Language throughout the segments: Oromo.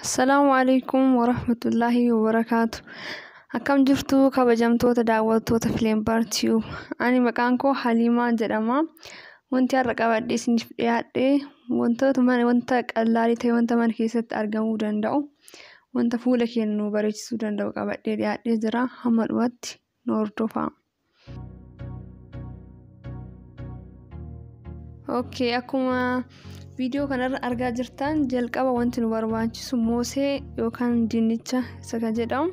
Assalaamu alaikum warahmatullaahi wabarakaatu. Akkam jirtu kabajamtoota daawwattoota Fileembaar Tube. Ani maqaan koo Haliimaa jedhama. Wanti har'a qabadhee isiniif dhiyaadhe wantoota mana wanta qallaalii ta'e wanta mana keessatti argamuu danda'u wanta fuula keenya nu bareechisuu danda'u qabadhee dhiyaadhee jira. Hamma dhumaatti nu hordofaa. Okay, akkuma viidiyoo kanarra argaa jirtan jalqaba wanti nu barbaachisu moosee yookaan dinnicha isa kan jedhamu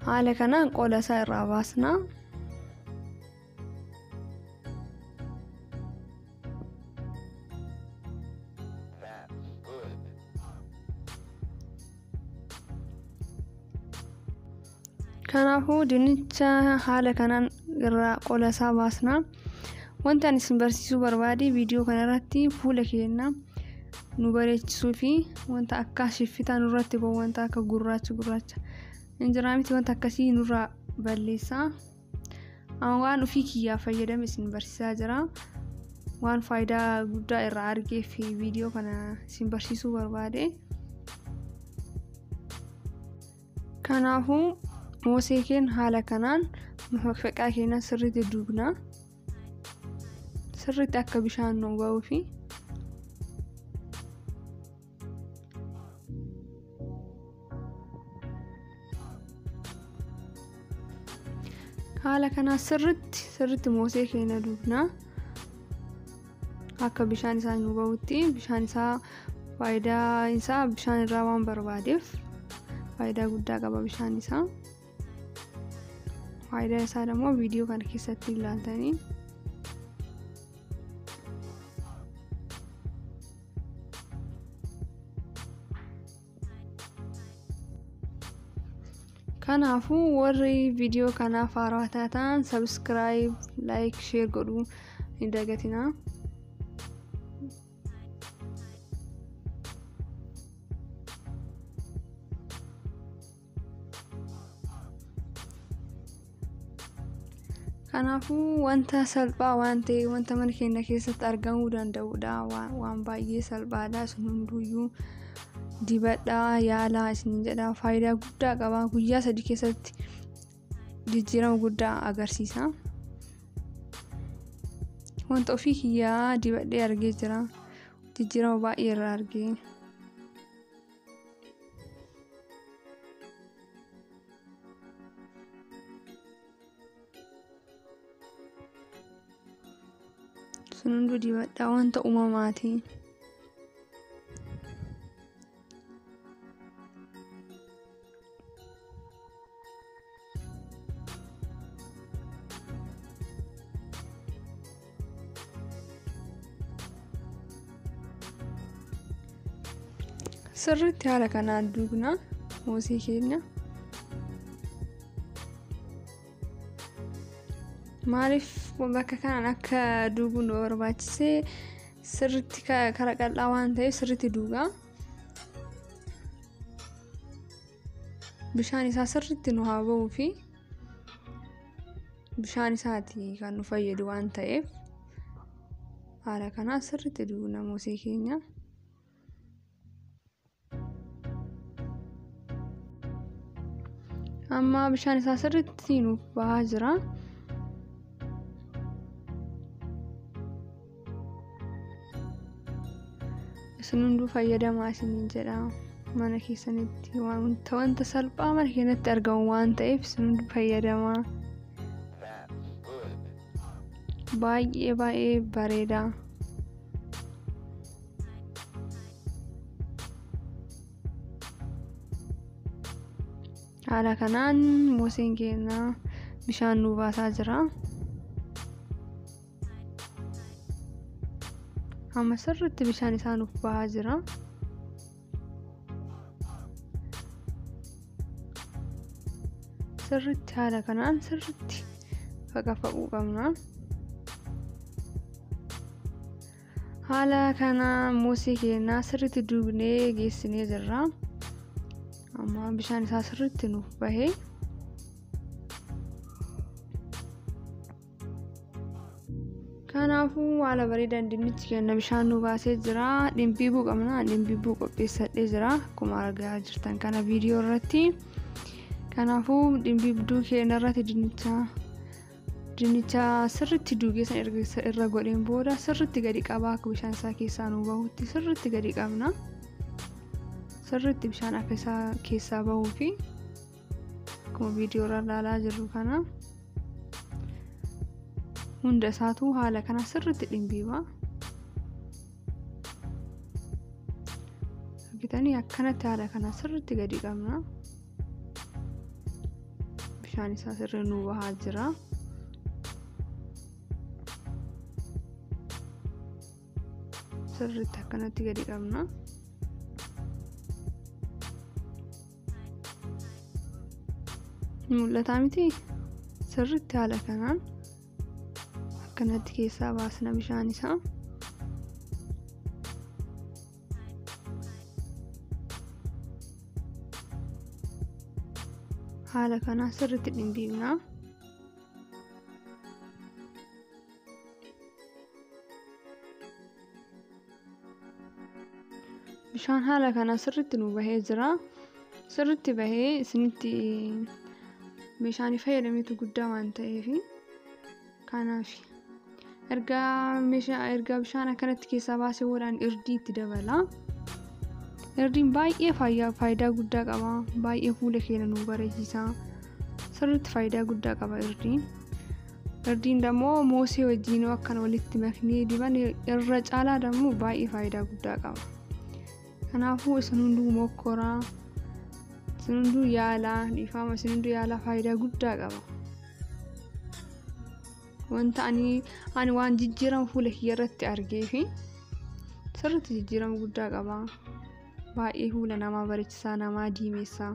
haala kanaan qola isaa irraa baasna. Kanaafuu dinnicha haala kanaan irraa qola isaa baasna. Wanta ani isin barsiisuu barbaade viidiyoo kanarratti fuula keenya nu bareechisuu fi wanta akka shiffitaa nurratti bahu wanta akka gurraacha gurraacha hin jiraa miti wanta akkasii nurraa balleessa. Waan ofii kiyyaa fayyadame isin barsiisaa jira. Waan faayidaa guddaa irraa argee fi viidiyoo kana isin barsiisuu barbaade. Kanaafuu moosee keenya haala kanaan mafaqfaqaa keenya sirriitti duugna. Sirriitti akka bishaan nu bahuu fi haala kanaa sirriitti moosee keenya duugna. Akka bishaan isaa nu bahutti bishaan isaa faayidaa isaa bishaan irraa waan barbaadeef faayidaa guddaa qaba bishaan isaa. Faayidaa isaa immoo viidiyoo kana keessatti ilaaltanii. Kanaafuu warri viidiyoo kanaaf haarawaa taatan subscribe, like, share godhuu hin dagatinaa. Kanaafuu wanta salphaa waan ta'e wanta mana keenya keessatti argamuu danda'udha. Waan baay'ee salphaadha. Isin hunduyyuu dibadhaa yaalaa isin jedha. Faayidaa guddaa qaba. Guyyaa 3 keessatti jijjiirama guddaa agarsiisa. Wanta ofii kiyyaa dibadhee argee jira. Jijjiirama baay'ee irraa argee. Isin hunduu dibadhaa wanta uumamaati. Sirriitti haala kanaan duugna moosee keenya. Maaliif bakka kanaan akka duuguun nu barbaachise sirriitti karaa qal'aa waan ta'eef sirriitti duuga. Bishaan isaa sirriitti nu haa bahuu fi bishaan isaati kan nu fayyadu waan ta'eef haala kanaan sirriitti duugna moosee keenya. Amma bishaan isaa sirriitti nuuf bahaa jira. Isin hunduu fayyadamaa isiniin jedha. Mana keessanitti wanta salphaa mana keenyatti argamu waan ta'eef isin hunduu fayyadamaa. Baay'ee baay'ee bareeda. Haala kanaan mooseen keenya bishaan nu baasaa jira. Amma sirriitti bishaan isaa nuuf bahaa jira. Sirriitti haala kanaan sirriitti faqafaquu qabna. Haala kanaan moosee keenya sirriitti duugnee geessinee jirra. Amma bishaan isaa sirriitti nuuf bahee. Kanaafuu haala bareedaan dinnichi keenya bishaan nu baasee jira. Dhimbiibuu qabna. Dhimbiibuu qopheessadhee jira. Akkuma argaa jirtan kana viidiyoo irratti. Kanaafuu dhimbiibduu keenya irratti dinnicha sirriitti duugee san irra godheen booda sirriitti gadi qabaa akka bishaan isaa keessaa nu bahutti sirriitti gadi qabna. Sirriitti bishaan akka isaa keessaa bahuu fi akkuma viidiyoo irra ilaalaa jirru kana hunda isaatu haala kana sirriitti dhimbiiba. Argitanii akkanatti haala kana sirriitti gadi qabna. Bishaan isaa sirrii nu bahaa jira. Sirriitti akkanatti gadi qabna. Mul'ataa miti? Sirriitti haala kanaan akkanatti keessaa baasna bishaan isaa. Haala kanaan sirriitti dhimbiibna. Bishaan haala kanaan sirriitti nu bahee jira. Sirriitti bahee isinitti meeshaan fayyadametu guddaa waan ta'eef kanaaf erga bishaan akkanatti keessaa baasee boodaan irdii itti dabala. Irdiin baay'ee faayidaa guddaa qaba. Baay'ee fuula keenya nu bareechisa. Sirriitti faayidaa guddaa qaba irdiin. Irdiin immoo moosee wajjin akkana walitti maknee diban irra caalaa dammoo baay'ee faayidaa guddaa qaba. Kanaafuu isin hunduu mokkoraa, isin hunduu yaalaa, dhiifama isin hunduu yaalaa faayidaa guddaa qaba. Wanta ani waan jijjiirama fuula kiyya irratti argee fi sirriitti jijjiirama guddaa qaba. Baay'ee fuula namaa bareechisaa, namaa diimeessaa,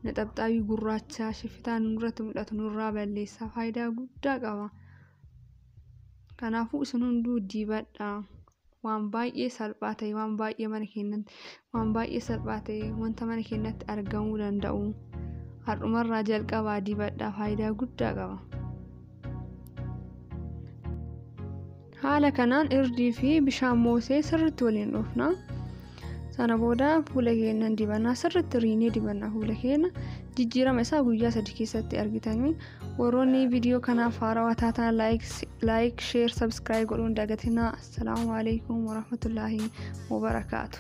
naxabxaabii gurraacha shiffitaa nurratti mul'atu nurraa balleessaa faayidaa guddaa qaba. Kanaafuu isin hunduu dibadhaa. Waan baay'ee salphaa ta'e, waan baay'ee mana keenyatti, waan baay'ee salphaa ta'e wanta mana keenyatti argamuu danda'u har'umarraa jalqabaa dibadhaa faayidaa guddaa qaba. Haala kanaan irdii fi bishaan moosee sirriitti waliin dhoofna. Sana booda fuula keenya dibannaa sirriitti riinee dibannaa fuula keenya jijjiirama isaa guyyaa 3 keessatti argitanii. Warroonni viidiyoo kanaaf haarawaa taatan like, share, subscribe godhuun dagatinaa. Assalaamu alaikum warahmatullaahi wabarakaatu.